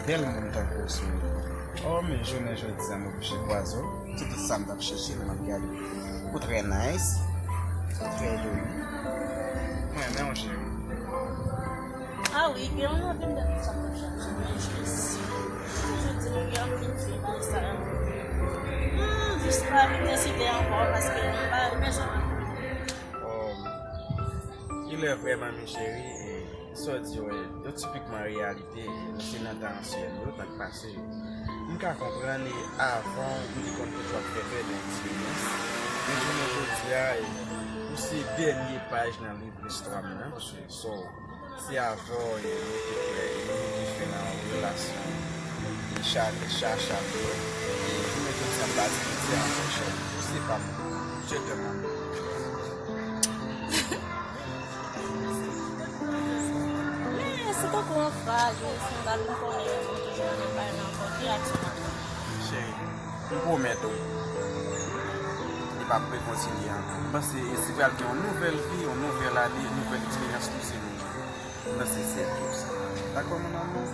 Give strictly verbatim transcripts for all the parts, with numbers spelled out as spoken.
Bèl moun tankou w sou li. Oh, men jounen jodi a, mwen kouche kwaze w. Se tout sa m t ap chèche, m ap gade. Ou trè nice. Ou trè joli. Mwen renmen w, cheri. Ah wi, gen yon anpil de moun sa k ap chache, men jis, toujou di nou gen anpil fi nan Instagram. Hmm, jis pa vin deside ankò, paske m pa bezwen. Oh, kilè vrèman, men cheri, e, sa w di yo, e, yo tipikman reyalite, e, nou se nan tan ansyen yo, tan k pase yo. M ka konprann, e, avan, m te konn toujou ap fè pè nan eksperyans. Men jounen jodi a, e, ou se dènye paj nan liv listwa m nan, paske sa w Se avè w, e, nou te kwè, e, nou te fè nan yon relasyon, e, cha, cha, cha, e, jounen jodi a, m pa di menti a, monchè, ou se pa m, je te mande. Men, se tankou yon fraz, yon sandal, m konnen, m toujou nan bay nan kò, ki aksyon m ap pran? Cheri, m pwomèt ou, li p ap rekontinye ankò. M panse, e, si pral gen yon nouvèl vi, yon nouvèl ane, nouvèl eksperyans tou, se nou menm. Nan se sèt yo sa. Dakò, mon amour?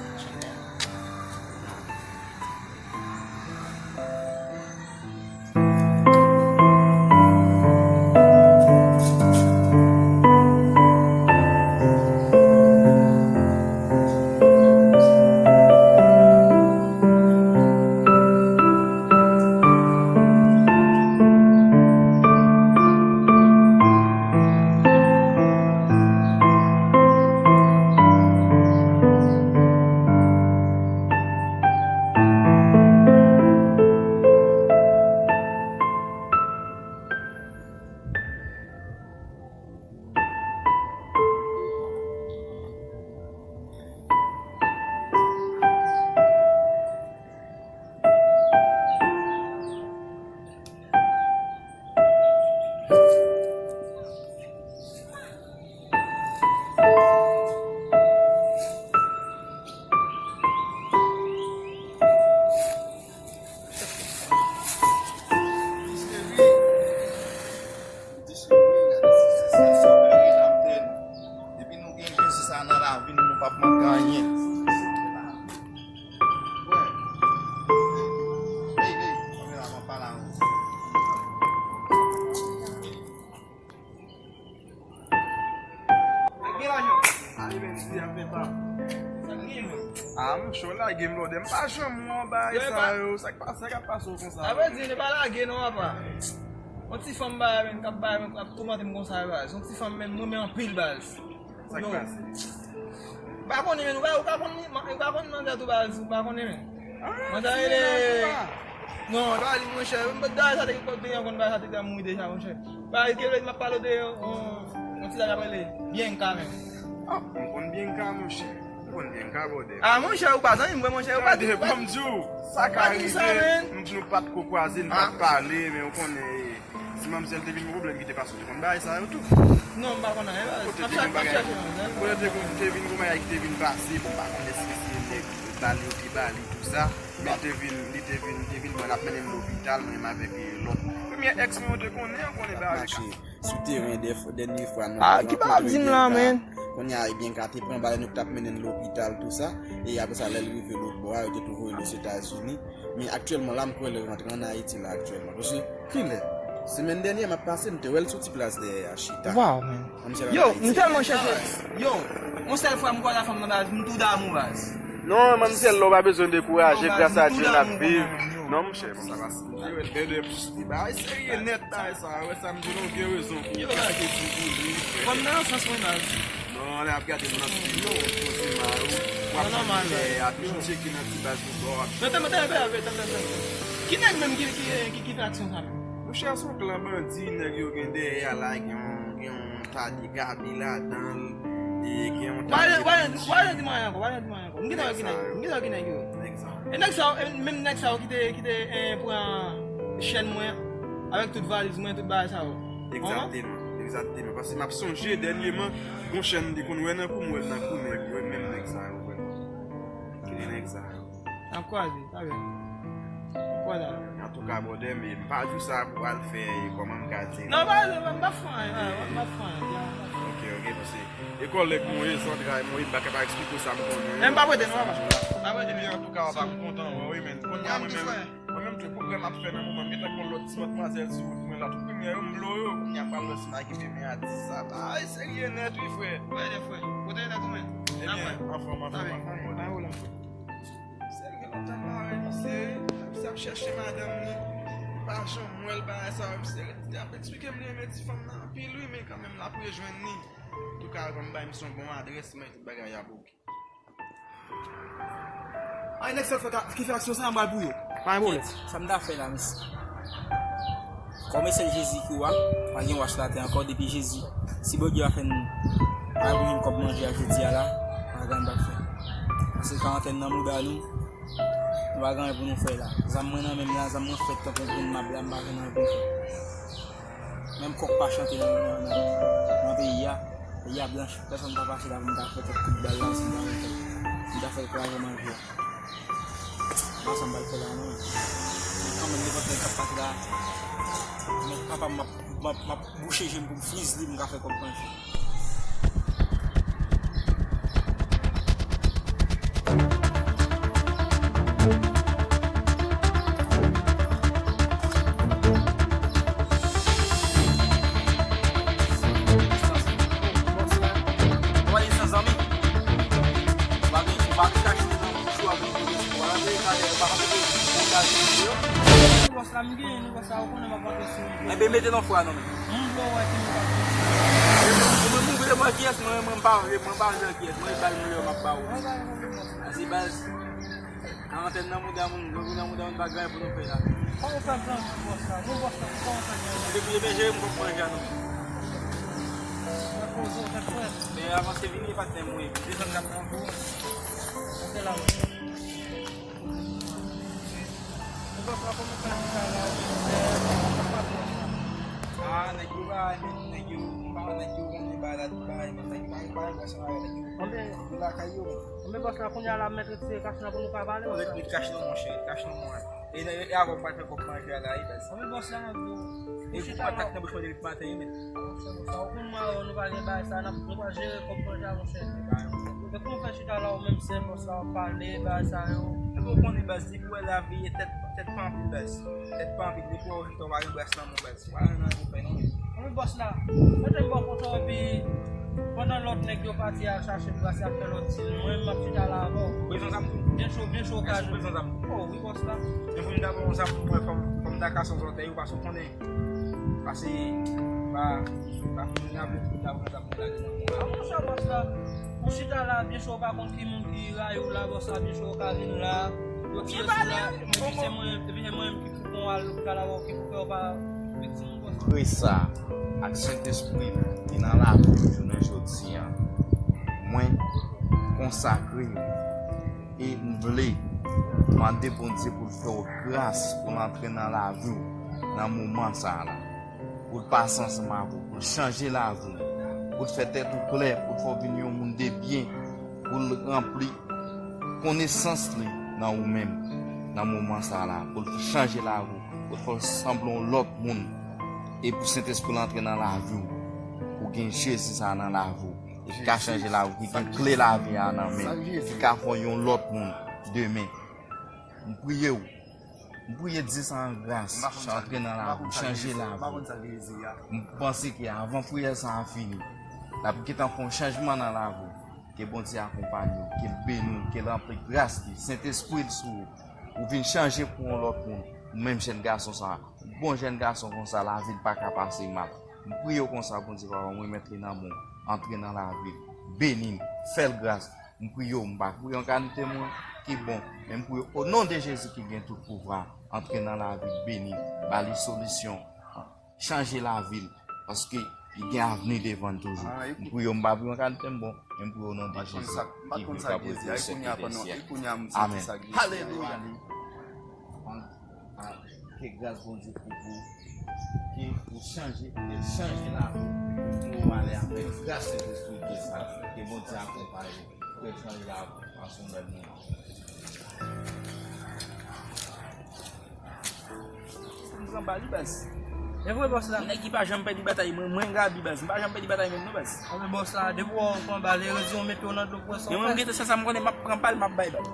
Depi nou gen Jezi sa nan lavi nou, nou p ap manke anyen. Ey, ey, antre la, m ap pale avè w. Gen lajan. Ale, men, si ap fè pa. Sa k gen, men? Ah, monchè, w lage m lòdè. M pa janm wè w bagay sa yo. Sa k pase, sa k ap pase w konsa? A vrè di, nou pa lage non, apa. Yon ti fanm bagay, men, k ap bagay, men, k ap toumante m konsa, baz. Yon ti fanm, men, m renmen anpil, baz. Sa k pase? M pa konnen, men, ou pa, ou pa konn li, ou pa konn nan tèt ou, baz, ou pa konnen, men. Ah, manzè rele. Non, pa li, monchè. Dayè sa te gen kòd li, yon konn bagay sa te dwe mouri deja, monchè. Bagay ke m ap pale de yon, yon ti zam k ap rele Bianca, men. Ah, m konn Bianca, monchè. M konn Bianca, brother. Ah, monchè, ou pa zanmi m vre, monchè. Ou pa di, ou pa di. Gade, ban m di w, sa ka rive, m di nou pa t ko kwaze, n pa t pale, men ou konnen, si manmzèl te vin gen pwoblèm ki te pase, ou te konn bagay sa yo tou. Non, m pa konn anyen, baz. Kote te gen bagay, kote te, te vin gen bagay ki te vin pase, m pa konn èske se nèg bal yo te ba li, tou sa. Men li te vin, li te vin, li te vin pran, l ap mennen m lopital, mwen menm avèk, e, lòt premye èks mwen, ou te konnen, ou konnen bagay yo. Sou teren, dèf-, dènye fwa nou te rankontre. Ah, ki bagay w ap di m la, men? Kounye a, ebyen, ka te pran bal, nou t ap mennen l lopital, tou sa. E apre sa, lè l rive lòt bò a, yo te tou voye l Ozetazini. Men aktyèlman, la, m kwè l rantre ann Ayiti, la, aktyèlman. Paske, kilè? Semèn dènyè, m ap pase, m te wè l sou ti plas dèyè a, chita. Wow, man. Yo, m tèlman chèche. Yo, yon sèl fwa m kwaze fanm nan, baz, m tou damou, baz. Non, manmzèl, lè w pa bezwen dekouraje, gras a Dye n ap viv. Non, monchè, bon, sa va. Yo, dèdè plis li bagay serye nèt, bagay sa. Wè sa, m di nou gen rezon pou w gaske ti boule. Fanm nan nan sans mwen, baz. Non, lè ap gade moun ap di yo, koze mal, w ap di lè ap chèche ki nan ti baz nou bò. Non, tann, tann, tann, tann, tann. Ki nèg menm ki, ki, ki, ki fè aksyon sa menm? Monchè, se yon klan bandi, nèg yo gen dèyè a la, gen yon, gen yon ta de gabi ladan l, e gen yon ta de pwodiksyon. Wale di mwen ankò, wale di mwen ankò. M gentan wè ki nèg yo, m gentan wè ki nèg yo. E nèg sa yo, e menm nèg sa yo ki te, ki te, e, pran chèn mwen, avèk tout valiz mwen, tout bagay sa yo. Egzakteman, egzakteman. Paske m ap sonje dènyeman, gon chèn m te konn wè nan kou m, wè l nan kou nèg yo, e menm nèg sa yo, vrèman. Ki nèg sa yo. N ap kwaze, sa bèl. N ap kwaze. Antouka, brother, men m pa di w sa pou al fè, kòman m ka di? Non, pa, pa, m pa fè anyen, pa, m pa fè anyen. Ok, ok, E kòlèg mwen, e zantray mwen, e m pa ka pa eksplike w sa m konnen. Men m pa prete non, papa. M pa prete non. Men antouka, papa, m kontan wè w, wi, men kounye a mwen menm, mwen menm, tout pwoblèm ap fè nan moman, m gentan gen yon lòt ti matmwazèl sou wout mwen la. Tout premye yo, m blo yo. Kounye a m pral wè si m a gen men a di sa. Bagay serye nèt, wi, frè. Wè, nèt, frè. Kote nèt ou menm? Ebyen, anfòm, anfòm, anfòm. Misye gen lontan m pa wè misye, misye ap chèche madanm li, m pa janm wè l, bagay sa yo, misye ret ap eksplike m li renmen ti fanm nan anpil wi, men kanmenm l ap rejwenn li. Antouka, ban m bay misye yon bon adrès, men tout bagay ap oke. Ay, nèg sa fè ka, ki fè aksyon sa, m pral pou yo. Pa gen pwoblèm. Sa m ta fè la, misye. Kòm e sèl Jezi ki wa, pa gen wa sou latè ankò depi Jezi. Si Bondye pa fè n, pa gen kòb manje a jodi a la, pa gen anyen n pral fè. Paske karantèn nan mouda nou, nou pa gen anyen pou nou fè la. Zam mwen nan men m la, zam mwen fèt tankou grenn mab la, m pa gen anyen pou m fè. Menm kòk pa chante nan, nan, nan, nan peyi a, peyi a blanch, pèsonn pa pase la pou m ta fè tèt kout bal la, si m ta fè, m ta fè kraze manje a. Mwen sa m pral fè la non. Men kanmenm, nenpòt nèg k ap pase la, men papa m, m ap, m ap, m ap bouche je m pou m friz li, m ka fè kòb manje. Bòs la, m gen, nou bòs la, m ap antre sou ou. Enben, mete nan fwa non, men. Moun vle wè ki nou pa fè. Mwen, mwen vle wè kiyès, mwen, mwen pa vle, mwen pa vle kiyès, mwen, ba l lè m ap ba ou. Mwen ba l mwen bòs la. Ase baz, karantèn nan mouda moun, lòt moun nan mouda moun pa gen anyen pou nou fè la. Kòman w fè grangou bòs la? Nou bòs la, kòman w fè grangou? Depi yo byen jere m kòb manje a non. Fè koze w, fè frè. Men avanse vini, patnè m, wi. Desann gad nan kou. Antre la, wi. Ou pa fè kòman fè chita la, ou menm, sa pa bon. Ah, nèg yo bay, men nèg yo, m pa wè nèg yo konnen bagay la, tout bagay, men nèg yo pa gen bagay ansanm avè nèg yo. Anben, yo lakay yo, men. Anben, bòs la, kounye a la, mèt retire kach la pou nou ka pale, bòs la. Ret, ret kach non, monchè, ret kach non, mwen. E, e, e avè w pral fè kòb manje a la, wi, baz. Anben, bòs la, ou chita la. E pou patat nan bouch mwen depi maten, wi, men. Sa, ou konn mwen, nou pa gen bagay sa, n ap, nou pa jere kòb manje a, monchè. Men kòman w fè chita la, ou menm, sèl bòs la, w ap pale, bagay sa yo. Epi w konnen, baz, depi w wè lavi, e tèt, tèt pa anpil, baz. Tèt pa anpil, depi w wè w chita, w pa gen bras nan men w, baz. W pa gen anyen pou fè, non, men. Anben, bòs la, mete m bò kote w, epi pandan lòt nèg yo pati al chache bras, y ap fè lòt dil, mwen menm, m ap chita la avè w. Prezan sa m di w. Byen cho, byen cho, ka jwe. Prezan sa m di w. Oh, wi, bòs la. Men pou m ta ba w sa, pou m wè, fò m, fò m ta kase yon zòtèy, ou pa sou konnen. Pase, pa, pa konnen avè tout la, konsa pou lage nan mwen. A, monchè, bòs la, ou chita la, byen cho, ou pa konn ki moun ki rayi w la, bòs la, byen cho, ou ka vin la, yo tiye sou la, epi se mwen, epi se mwen menm ki pou kon al lopital avè w, ki pou fè w pa viktim, bòs la. Kris sa ak Sentespri l ki nan lavi w jounen jodi a, mwen konsakre yo. E m vle mande Bondye pou l fè w gras, pou l antre nan lavi w nan moman sa a la. Pou l pase ansanm avè w, pou l chanje lavi w, pou l fè tèt ou klè, pou l fè w vin yon moun de byen, pou l ranpli konesans li nan ou menm, nan moman sa a la, pou l chanje lavi w, pou l fè w sanble yon lòt moun, e pou Sentespri l antre nan lavi w, pou gen Jezi sa a nan lavi w. Ki ka chanje lavi, ki gen kle lavi a nan men, ki ka fè w yon lòt moun demen. M priye w. M priye di sa an gras, antre nan lavi, chanje lavi. M panse ke avan priyè sa a fini, l ap gentan fè yon chanjman nan lavi w. Ke Bondye akonpaye w, ke l beni w, ke l ranpli gras li, Sentespri l sou ou. Ou vin chanje pou yon lòt moun. Ou menm jèn gason sa a, bon jèn gason konsa, lavi l pa ka pase mal. M priye w konsa, Bondye Papa, m remèt li nan men w. Antre nan lavi l. Beni l. Fè l gras. M priye w, m pa priye an kalite mwen ki bon, men m priye w o non de Jezi ki gen tout pouvwa. Antre nan lavi l, beni l, ba li solisyon, chanje lavi l, paske li gen avni devan l toujou. M priye w, m pa priye w an kalite m bon, men m priye w o non de Jezi ki viv, k ap rete syèk e dè syèk. Amèn. Alelouya. Ke gras Bondye kouvri w, ke ou chanje, ke l chanje lavi w, ke w ale avèk gras Sentespri Dye sa, ke Bondye akonpaye w, ke l chanje lavi w, paske w bèl moun. Pou m pran bal wi baz. E vre, bòs la. Nèg ki pa janm pèdi batay, mwen, mwen Gaby baz, m pa janm pèdi batay menm non baz. Anben bòs la, depi w pran bal, e redi w mete w nan dlo pou wè sa w fè. Men mwen m gentan sa, sa m konnen m ap pran bal, m ap bay bal.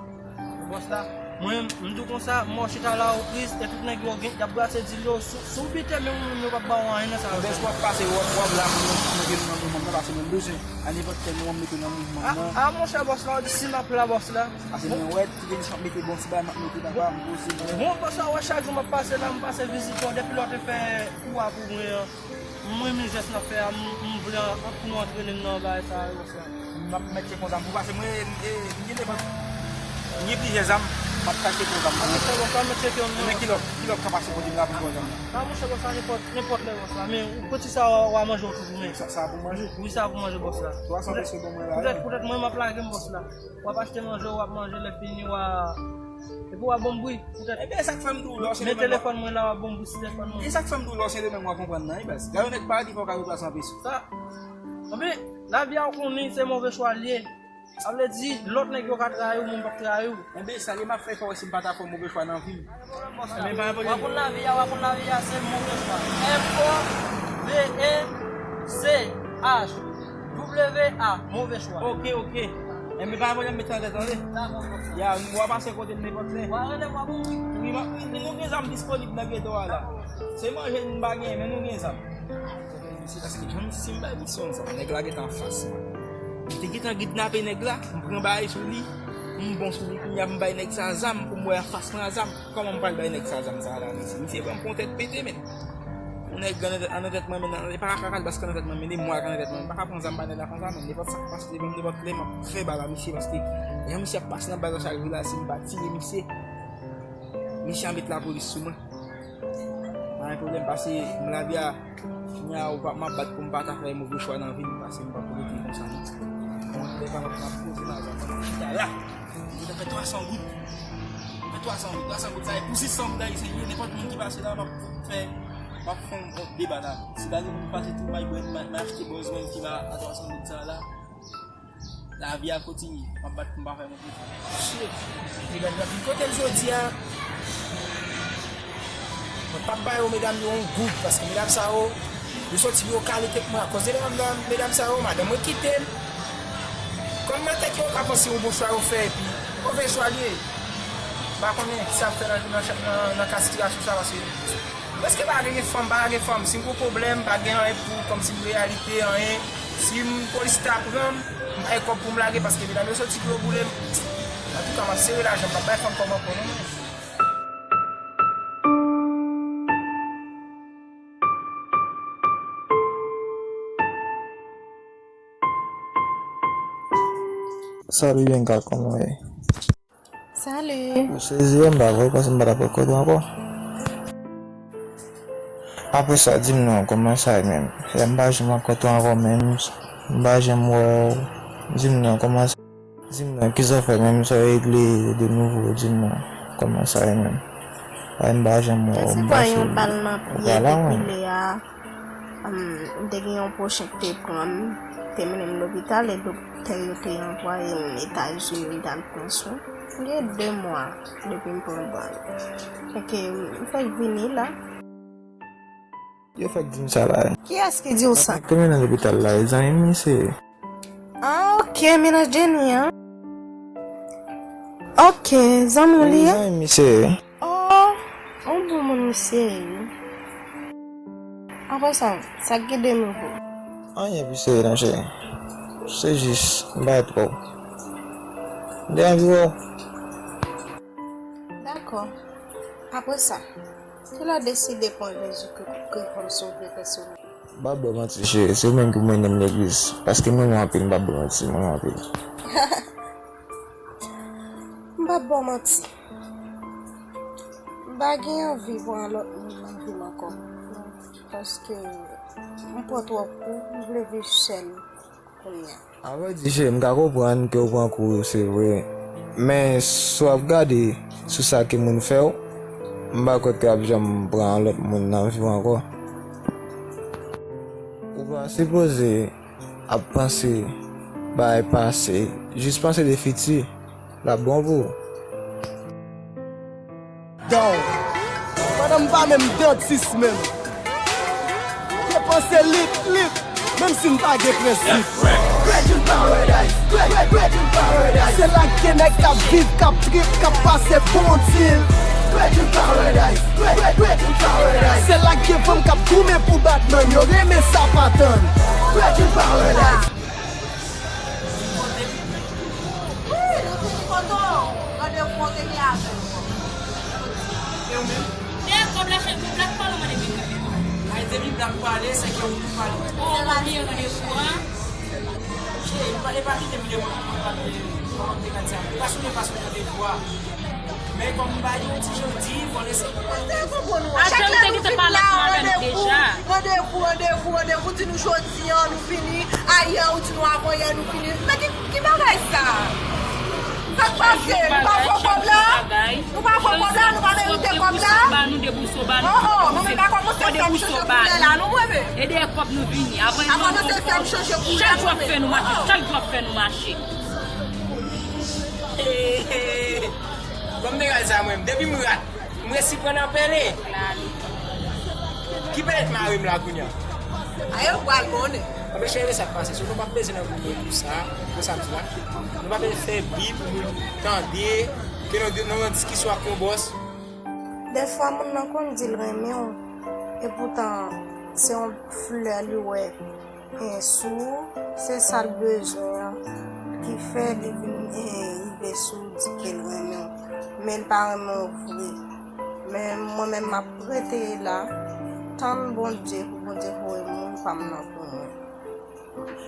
Bòs la, mwen, m di w konsa, m wè w chita la ou kriz, e tout nèg yo gen, y ap brase dil yo, si w bite men ou menm yo p ap ba w anyen nan sa yo fè. Bèz w ap pase, w ap, w ap la, mwen, mwen, mwen, mwen, mwen, mwen, pase mwen bezwen, a nenpòt lè nou an mete nan mouvman nan. A, a, monchè bòs la, w di si m ap la bòs la. Pase mwen wè, ti Denis m ap mete bon ti bagay, m ap mete papa, m poze mwen. Bon, bòs la, w wè chak jou m ap pase la, m pase vizite w, depi lè w te fè kou a pou mwen an. M renmen jès n ap fè a, m, m vle an, pou nou antrene m nan bagay sa yo, bòs la. M ap mèt tcheke yon zam pou pase mwen, e, m gen devan, m gen plizyè zam, m ap chache pou zam. A, monchè, bòs la, mèt tcheke yon. Men kilòt, kilòt ka pase kote m la pou pran zam nan. A, monchè, bòs la, nenpòt, nenpòt lè, bòs la. Men, ou poti sa, w a, w a manje w toujou, men. Sa, sa pou manje? Wi, sa pou manje, bòs la. Twa san peso ban mwen la. Poutèt, poutèt mwen, m ap lage m, bòs la. W ap achte manje, w ap manje, lè fini, w a, epi w a bon bri, poutèt. Ebyen, e sa k fè m di w lè w se men telefòn mwen la, w a bon bri sou telefòn mwen. E sa k fè m di w lè w se men mwen konprann nan, wi baz. Gade yon nèg pa di fò w ka jwenn twa san peso. Sa, anben, lavi a w konnen se move chwa l ye. Sa vle di, lòt nèg yo ka trayi w, men m p ap trayi w. Enben, sa li m ap fè fò wè si m pa ta fè yon move chwa nan vi m. Enben, pa gen pwoblèm. W a konn lavi a, w a konn lavi a, se move chwa. F O V E C H W A, move chwa. Ok, ok. Enben, pa gen pwoblèm, mete sa nan tèt ou, tande? Dakò, bòs. Ya, w a pase kote m nenpòt lè. W a rele m, w a bon wi. Wi, m ap, wi, nou gen zam disponib nan geto a la. Se manje n pa genyen, men nou gen zam. Se paske jan m, si m bay misyon sa, nèg la gentan anfas mwen. M te gentan kidnape nèg la, m pran bagay sou li, m bon sou li, kounye a m bay nèg sa zam pou m wè anfas mwen a zam. Kòman m pral bay nèg sa zam sa la, mesye? Misye pran m pou yon tèt pete, men. Yon nèg nan tèt, nan tèt mwen, men nan, e pa ka kal bas nan tèt mwen, men de mwa nan tèt mwen, m pa ka pran zam ba nèg la konsa, men nenpòt sa k pase devan m, nenpòt lè, m ap fè bal a misye, paske jan misye ap pase nan baz la chak jou la, si m pa tire misye, misye a met lapolis sou mwen. Pa gen pwoblèm, pase m lavi a, kounye a, ou pa, m ap bat pou m pa ta fè move chwa nan vi m, pase m pa pou rete konsa, non. Mwen, lè pa m ap poze lajan, m ap chita la. M gentan fè twa san goud. M fè twa san goud, twa san goud sa, e pou sis san goud ayisyen, yo, nenpòt moun ki pase la, m ap fè, m ap fè yon deba la. Si pa gen moun ki pase tou, m al bwè, m al, m al achte bòz mwen ki ba a twa san goud sa la. Lavi a kontinye. M ap bat pou m pa fè move chwa. Shit. Medam yo ap vin kote m jodi a. Mwen p ap ba yo, medam yo, yon goud, paske medam sa yo, yo soti pou yo kalite pou mwen. Akoz de medam, medam sa yo, madanm mwen kite m. Kòm nan tèt yo, yo ka panse yon bon chwa yo fè, epi move chwa l ye. M pa konnen kisa ap fè nan, nan, nan, nan ka sitiyasyon sa, paske Prèske pa gen fanm, pa gen fanm. Si m gon pwoblèm, pa gen anyen pou, kòmsi reyalite, anyen. Si m, polis ta pran m, m pa gen kòb pou m lage, paske medam yo soti pou yo boule m. Antouka, m ap sere lajan, m p ap bay fanm kòb ankò, non, men. Salut, Bianca, kòman w ye? Salut. Ou sezi, m pa vle, paske m pa t ap wè kote w ankò. Apre sa, di m non, kòman sa ye menm? Yè m pa janm wè kote w ankò menm, m pa janm wè w. Di m non, kòman sa? Di m non, kisa w fè menm, sa w regle de nouvo, di m non, kòman sa ye menm? Ay, m pa janm wè w, m pase. Mwen se pa yon bal m ap ye depi lè a. Humm, m te gen yon pwochen k te pran m, te mennen m lopital e doktè yo te anvwaye m Etazini m t al pran swen. M gen de mwa depi m pran bal. Enke m fèk vini la. Yo fèk di m sa la. Kiyès ki di w sa? Nèg te mennen lopital la, e zanmi m misye. Ah, ok, mennaj Jenny an. Ok, zanmi w li ye? Zanmi misye ye. Oh, yon bon moun misye ye wi. Apre sa, sa k gen de nouvo? Anyen pi serye non cheri. Se jis, m bay twò. M te anvi wè w. Dakò. Apre sa, kilè w deside pran Jezi Kri kòm sovè pèsonèl? M p ap ba w manti cheri, se ou menm ki pou mennen m legliz, paske m renmen w anpil, m p ap ba w manti, m renmen w anpil. M p ap ba w manti. M pa gen anvi pran lòt moun nan vi m ankò. Paske m pran twòp kou, m vle viv sèl kounye a. Avrèdi, cheri, m ka konprann ke w pran kou, se vre. Men, si w ap gade sou sa ke moun fè w, m pa kwè ke w ap janm pran lòt moun nan vi w ankò. Ou pa sipoze ap panse bagay pase, jis panse de fiti. L ap bon pou ou. Down. Pandan m pa menm dantis menm. Panse lit, lit, menm si n pa gen prensip. Bredrin Paradise, Bredrin Paradise. Se la k gen nèg k ap viv, k ap trip, k ap pase bon deal. Bredrin Paradise, Bredrin Paradise. Se la k gen fanm k ap goumen pou batman yo, renmen sa pa tann. Bredrin Paradise. Wi, nou fini foto. Randevou an te gen avè w. E ou menm? Dèyè kòb la, cheri, pou Black Palo mande vin. Ay, depi Black pale, se ke ou tou pale. Oh, ou bliye randevou an? Cheri, pa, e pa kite m devan pou m pale, kòman m te ka di sa? E pa sou, e pa sou randevou a. Men kòm m ba nou yon ti jodi, fò n eseye. Atè, ou te gentan pale ansanm avè nou deja. Randevou, randevou, randevou, di nou jodi an, nou fini. Ayè, ou di nou avan yè, nou fini. Men ki, ki bagay sa? Sa k pase? Nou pa fè kòb la? Nou pa fè kòb la? Nou pa merite kòb la? Ba nou debouso, ba nou. Oh, oh, mwen menm pa kòmanse fè m chanje koulè la, non, mwen menm. E dèyè kòb nou vini. Avan nou kòmanse fè m chanje koulè, chak jou ap fè nou mache, chak jou ap fè nou mache. Bon, m te gade sa mwen, depi m rat, m resi pran nan pèlen. Ki pèlen t mare m la kounye a? Ayo, pral konnen. Anben cheri, sa k pase? Si nou p ap bezwen nan goumen pou sa, pou sa m di la, nou pa bezwen fè bi pou moun tande ke nou, nou nan diskisyon ak yon bòs. Dèfwa, moun nan konn di l renmen w, epoutan se yon flè li wè. E sou, se sa l bezwen an ki fè li vin, e, rive sou di ke l renmen w, men l pa renmen w vre. Men mwen menm m ap rete la, tann Bondye pou Bondye voye moun pa m nan pou mwen.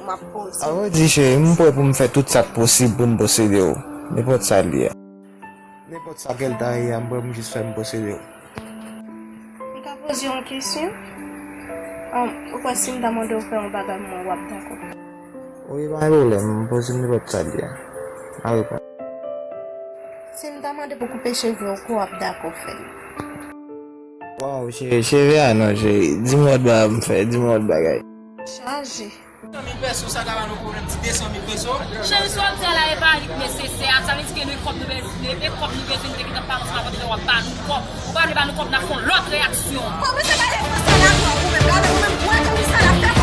M ap poze. A vrè di, cheri, m prè pou m fè tout sa k posib pou m posede w. Nenpòt sa l ye a. Nenpòt sa ke l ta ye a, m prè pou m jis fè m posede w. M ka poze yon kesyon? Ahn, ou kwè si m ta mande w fè yon bagay mwen, w ap dakò? Wi, pa gen pwoblèm, poze m nenpòt sa l ye a. M a reponn. Si m ta mande pou koupe cheve w, w ap dakò fè l? Waw, cheri, cheve a non, cheri. Di m lòt bagay m fè, di m lòt bagay. Chaje. San mil peso, sa ka ba nou pwoblèm, ti de san mil peso. Cheri, sa w ap di a la, e pa li k nesesè a. Sa vle di ke nou, e kòb nou bezwen, e kòb nou bezwen, nou te gentan pale ansanm avè w, w ap ba nou kòb. Ou pa vle ba nou kòb, n ap fè yon lòt reyaksyon. Kòmanse pale fransè la ankò, ou menm, gade, ou menm, wè, kòm sa la fè